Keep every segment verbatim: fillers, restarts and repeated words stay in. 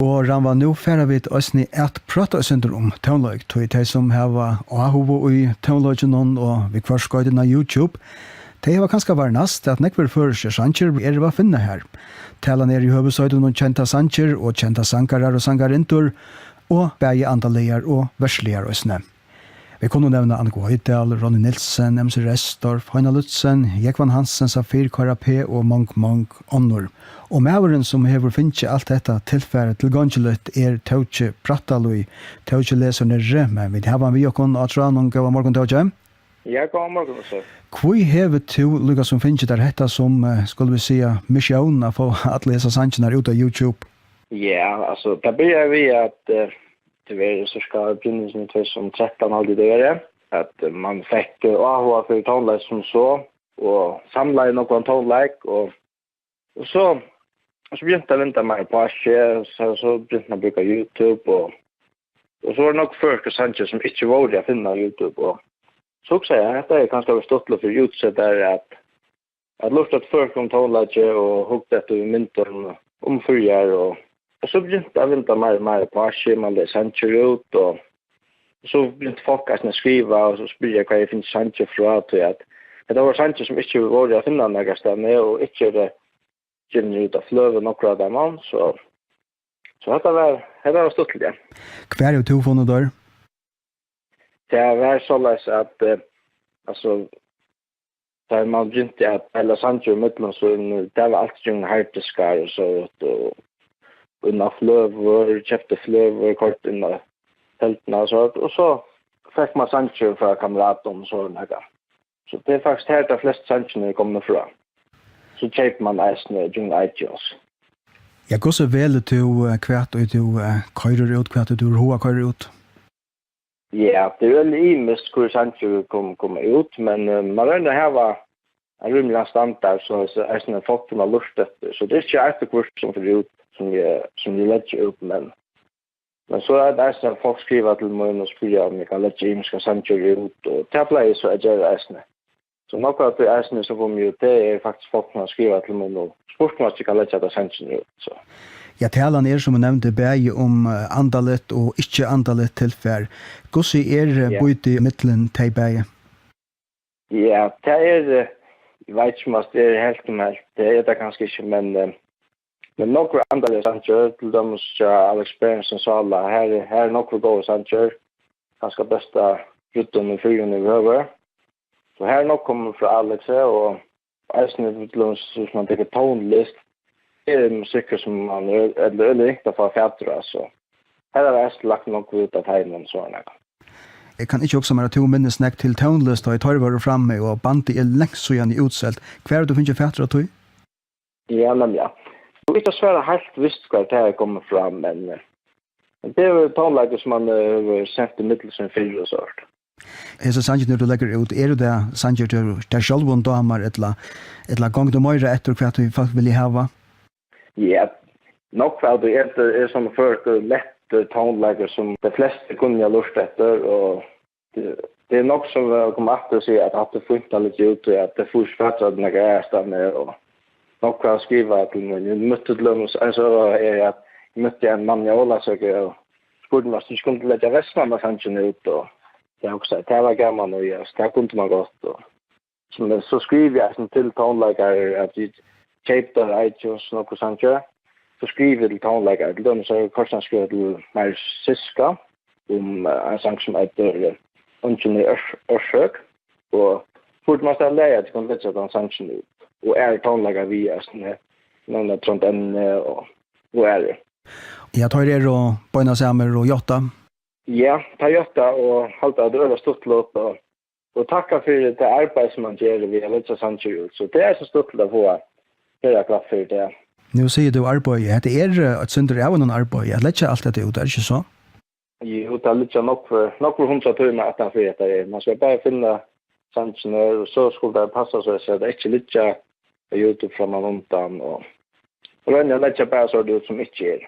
Og Rannvá, nú fara vit eisini at práta eitt sindur um tónleik, tí tey sum hava áhuga í tónleikinum og viðhvørt skoyta inn á YouTube, tey hava kanska varnast, at nógvir føroyskir sangir eru at finna har. Talan er í høvuðsheitum um kendar sangir og kendar sangarar og sangarinnur, og bæði andaligar og verðsligar eisini. Vit kunnu nevna Anniku Hoydal, Ronny Nielsen, M C Restorff, Heina Lützen, Jógvan Hansen, Safir, K R P og mong, mong onnur. Og maðurin, sum hevur fingið alt hetta tilfarið tilgongiligt, er Tóki Brattalíð. Tóki lesur niðri, men vit hava hann við okkum á tráðnum. Góðan morgun, Tóki. Ja, góðan morgun, sir. Hví hevur tú líka sum fingið tær hetta sum, eh, skulu vit siga, missión at fáa allar hesar sangirnar út á YouTube? Ja, altso, tað byrjaði við, at, eh, tað var so skal byrja í tvey túsund og trettan, haldi eg tað var, at, eh, man fekk, eh, áhuga fyri tónleik sum so, og samlaði nógvan tónleik, og, og so, og so begynti at vinda meir upp á seg, so, so begynti man at brúka YouTube, og, og so var tað nógv føroyskir sangir sum ikki vóru at finna á YouTube, og so hugsaði eg, hetta er kanska stuttligt fyri útsetar at at lurta eftir føroyskum tónleiki og hugt eftir myndum um Føroyar, og, og so begynti at vinda meir og meir upp á seg, man legði sangir út, og so begynti fólk eisini at skriva og so spyrja, hvar eg fingi sangir frá, tí at hetta vóru sangir sum ikki vóru at finna nakrastaðni og ikki eru givnir út á fløgu, nokkur av teimum, so, so hetta var, hetta var stuttligt, ja. Hvar hevur tú funnið teir? Tað var soleiðis, at, eh, altso, tá man begynti at deila sangir ímillum sín, tað var alt gjøgnum harddiskar og so, og, og inn á fløgur, keypti fløgur, koyrdi inn á telduna og so, og so fekk man sangir frá kameratum og so nakað. So tað er faktiskt har, tað flestu sangirnir eru komnir frá. So keypir man eisini gjøgnum iTunes. Ja, hvussu velur tú, eh, hvat ið tú, eh, koyrir út, hvat ið tú hevur hug at koyra út? Ja, tað er veldig ymiskt hvør sangir kom, koma út, men, eh, man roynir at hava ein rímiligan standard, so, so eisini fólk kunna lurta eftir. So tað er ikki alt og hvørt sum fer út, sum eg, sum eg leggi út, men, men so er tað eisini at fólk skriva til mín og spyrja um eg kann leggja ymiskar sangir út, og tað plagi eg so at gera eisini. So nógv av tí eisini sum kom út, tað er faktiskt fólk sum hava skrivað til mín og spurt um at eg kann leggja handa sangin út, so. Ja, talan er, sum eg nevndi, bæði um, eh, andaligt og ikki andaligt tilfar. Hvussu er, eh, Ja. býtið millum tey bæði? Ja, tað er, eh, eg veit ikki, um at tað er heilt um heilt. Tað er tað kanska ikki, men, eh, men nógvir andaligir sangir, til dømis hjá Alex Berentsen Sála, her, her er nógvir góðir sangir. Kanska besta røddin í Føroyum yvirhøvur. So her er nógv komið frá Alexi, og eisini, til dømis, hvis man tekur tónlist, er musikkur sum man er, ella, ella ringt at fáa fatur á, so her havi eg eisini lagt nógv út av teimum, so er nakað. Eg kann ikki hugsa mær, at tú minnist nakað til tónlist, tá ið teir vóru frammi, og bandið er langt síðani útselt. Hvar hevur tú fingið fatur á tí? Ja, men ja. Eg vil ikki svara heilt vist hvar tað er komið frá, men, eh, men tað er jú tónleikur sum man, eh, hevur sent ímillum sín fyrr og so. Hesir sangirnir, tú leggur út, eru tað sangir, tú, tær sjálvum dámar, ella, ella gongur tú meira eftir, hvat tú fólk vilja hava? Ja, nógv av tí er, er sum ført og lett, eh, tónleikur, sum tey flestu kunnu lurta eftir, og tað, tað er nógv sum vil koma aftur og siga, at hatta er fínt, hann leggur út, og at tað fáa ikki fatur á tí nakað aðrastaðni, og nógv hava skrivað til mín. Eg møtti til dømis, ein søga er, at eg møtti ein mann í Ólavsøku, og spurdi, um eg ikki kundi leggja Vestmanna sangin út, og eg hugsaði, tað var gaman, og ja, tað kundi man gott, og, men so skrivi eg eisini til tónleikarar, at vit keyptu á iTunes nøkur sangir, so skrivi eg til tónleikarar, til dømis hevur Kortini skrivað til Marius Ziska um, eh, ein sang sum eitur, eh, Eingin er ors-, orsøk, og spurdi, um tað var í lagi, at eg kundi leggja tann sangin út, og aðrir tónleikarar við eisini, nevna Trónd Enni og, og aðrir. Ja, teir eru beinasamir og játta. Ja, teir játta og halda, at tað er øgiliga stuttligt, og, og takka fyri tað arbeiði, sum man ger við at leggja sangir út. So tað er so stuttligt at fáa herðaklapp fyri tað. Nú sigur tú arbeiði. Hetta er, eh, eitt sindur av einum arbeiði at leggja alt hetta út, er ikki so? Jú, tað liggja nógv, nógv hundrað tímar aftan fyri hetta her. Man skal bara finna sangirnar, og so skulu tær passa, so at tað ikki liggja á YouTube frammanundan, og, og royna at leggja bara so út sum ikki er.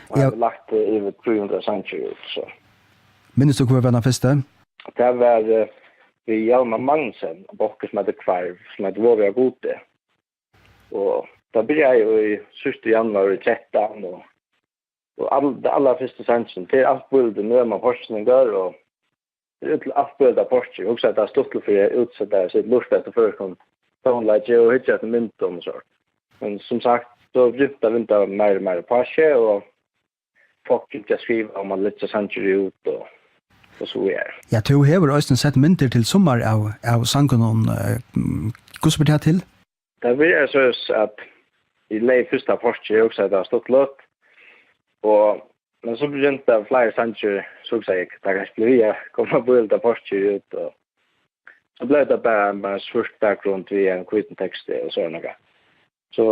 Og Ja. Eg havi lagt, eh, yvir trý hundrað sangir út, so. Minnist tú, hvør var tann fyrsti? Tað var, eh, við Hjalmar Magnussen, ein bólkur sum eitur Hvarv, sum eitur Vovið av Gudi. Og tað byrjaði jú í síðsta januar í trettan, og Og all-, tað allarfyrsta sangin, tað er alt bíligt, nú er man forskiningar, og tað er alt bíligt av porki. Hugsa, at tað er stuttligt fyri at útseta seg, lurta eftir føroyskum tónleiki og hyggja eftir myndum og so. Men sum sagt, so byrjaði at vinda meira og meira upp á seg, og fólk byrjaðu at skriva, og man leggja sangir út, og, og so er. Ja, tú hevur eisini sett myndir til summar av, av sangunum. Eh, mm, hvussu ber tað til? Tað byrjaði so, at eg legði fyrsta porki, eg hugsaði, at tað var stuttligt. Og, men so byrjaði fleiri sangir, so hugsaði eg, tað kann ikki blíva við at koma bíligt av porki út, og so bleiv tað bara ein, bara ein svørt bakgrund við ein hvítum teksti og so nakað. So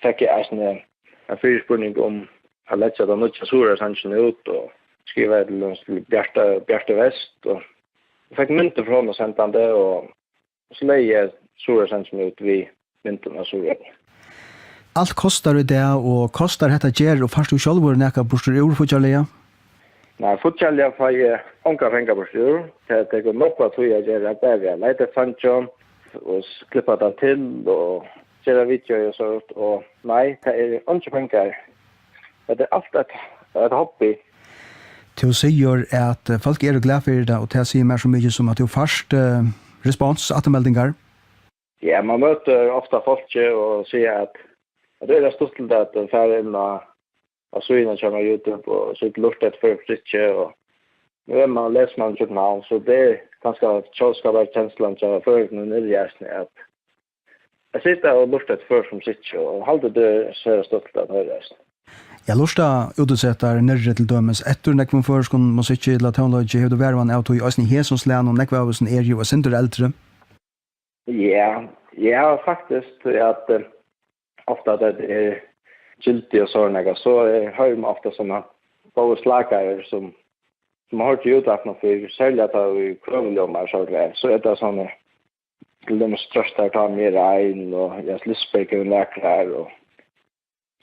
fekk eg eisini ein fyrispurning um at leggja tann nýggja Suðuroyar-sangin út, og skrivaði til dømis til Bjarta, Bjartu Westh, og fekk myndir frá honum sendandi, og so legði eg Suðuroyar-sangin út við myndum av Suðuroy. Alt kostar í dag, og kostar hetta ger, og fært tú sjálvur nakað burtur úr fíggjarliga? Nei, fíggjarliga fái eg ongar pengar burtur úr. Tað tekur nógva tíð at gera, bara at leita eftir sangin og s-, klippa tað til og gera video og so, og nei, tað er eingi pengar. Hetta er alt eitt, eitt hobby. Tú sigur, at, eh, fólk eru glað fyri tað, og tað sigur mær so mikið sum, at tú fært, eh, respons, afturmeldingar. Ja, man møtir ofta fólki og siga, at, at tað er stuttligt at fara inn á, á síðuna hjá mær, YouTube, og so lurta eftir føroyskum stykki, og nú er man, lesur man í København, so tað er kanska tjóðskaparkenslan hjá føroyingum niðri eisini, at at sita og lurta eftir føroyskum musikki, og haldi, tað er sera stuttligt at hoyra, altso. Ja, lurta útisetar niðri til dømis eftir nógvum føroyskum musikki ella tónleiki, hevur tú varhugan av tí eisini í hesum slagnum, nógv av hesum eru jú eitt sindur eldri? Ja, ja, faktiskt, tí at, eh, ofta at tað er gildi og so nakað, so, eh, hoyrir man ofta summi góðir slagarar sum, sum man hoyrdi í útvarpinum fyrr, serliga tá ið Krøvin ljómar, so er tað, so er tað summi, til dømis Trøst tær tá meg er ein, og Jens Lysberg hevur nakrar, og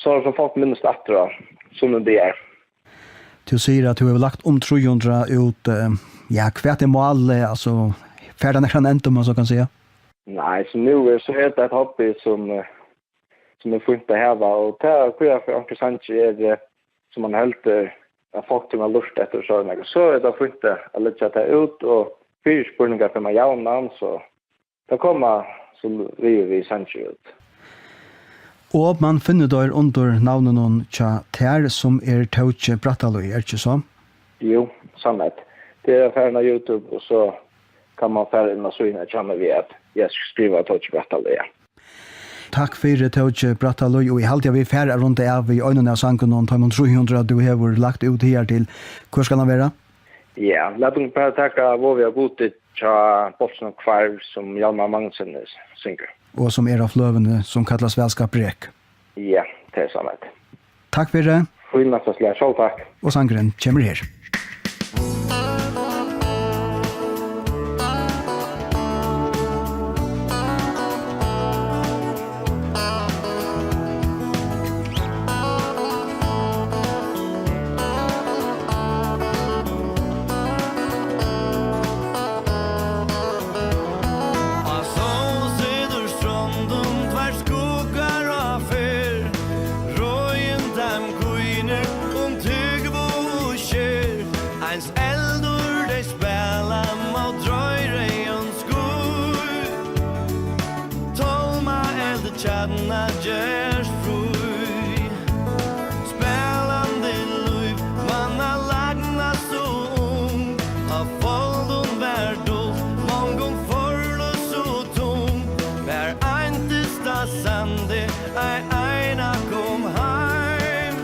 so er tað sum fólk minnist aftur á summum dagar. Tú sigur, at tú hevur lagt um trý hundrað út, eh, ja, hvat er málið, altso, fær tað nakran enda, um man so kann siga? Nei, so nú er, so er tað eitt hobby sum, eh, sum er fínt at hava, og tað, hvørja ferð onkrir sangir eru, eh, sum man heldur at fólk kunnu lurta eftir, so er nakað, so er tað fínt at, at leggja tað út, og fyrispurningar fær man javnan, so tað koma so við og við sangir út. Og man finnur teir undir navninum hjá tær, sum er Tóki Brattalíð, er ikki so? Jú, sannheit. Tað er at fara inn á YouTube, og so kann man fara inn á síðuna hjá mær við at eg skrivi Tóki Brattalíð, ja. Takk fyri, Tóki Brattalíð, og eg haldi, at vit fara at runda av við einum av sangunum, teimum trý hundrað, tú hevur lagt út higartil. Hvør skal hann vera? Ja, lat okkum bara taka Vovia Buti hjá Bólkinum Hvarv, sum Hjalmar Magnussen syngur. Og sum er á fløguni, sum kallast Væl skapt brek. Ja, tað er sannheit. Takk fyri. Fínasta slag, sjálv takk. Og sangurin kemur her. Á sólsetur strondum tveir skuggar á ferð, roðin teim kínir um túgvu og sker, eins eldur tey spæla mót reyðreyðum ský. Tálma eld kjarna gerst frí. Spælandi lív manna lagnast so ung, á foldum var dult, mongum forløst so tungt. Var eintist á sandi, ei eina kom heim.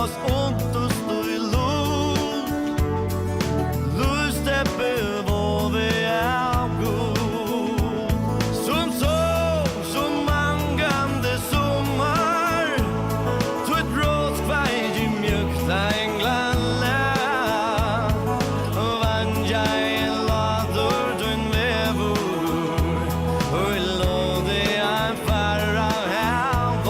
Oss untust í lut, lívsteppi vovið av gul. Sum sól, sum mangandi summar, títt brostkveiki mjúkt ein glan lag. Vangjaði látur tín vegur, í lodi ein far av hav.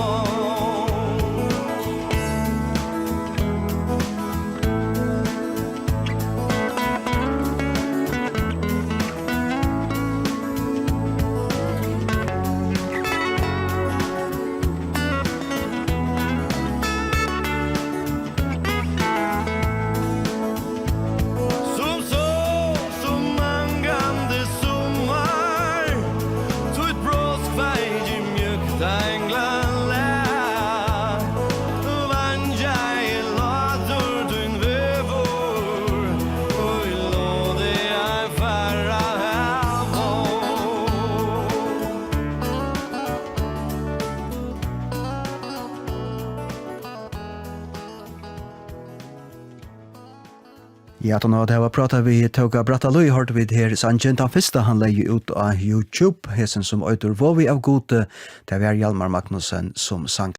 Sum sól, sum mangandi summar, títt brostkveiki mjúkt ein glan lag. Vangjaði látur tín vegur, í lodi ein far av hav. Ja, aftan á at hava prátað við Tóka Brattalíð, hoyrdu vit her sangin, tann fyrsta hann legði út á YouTube, hesin sum eitur Vovið av Gudi, tað var Hjalmar Magnussen sum sang.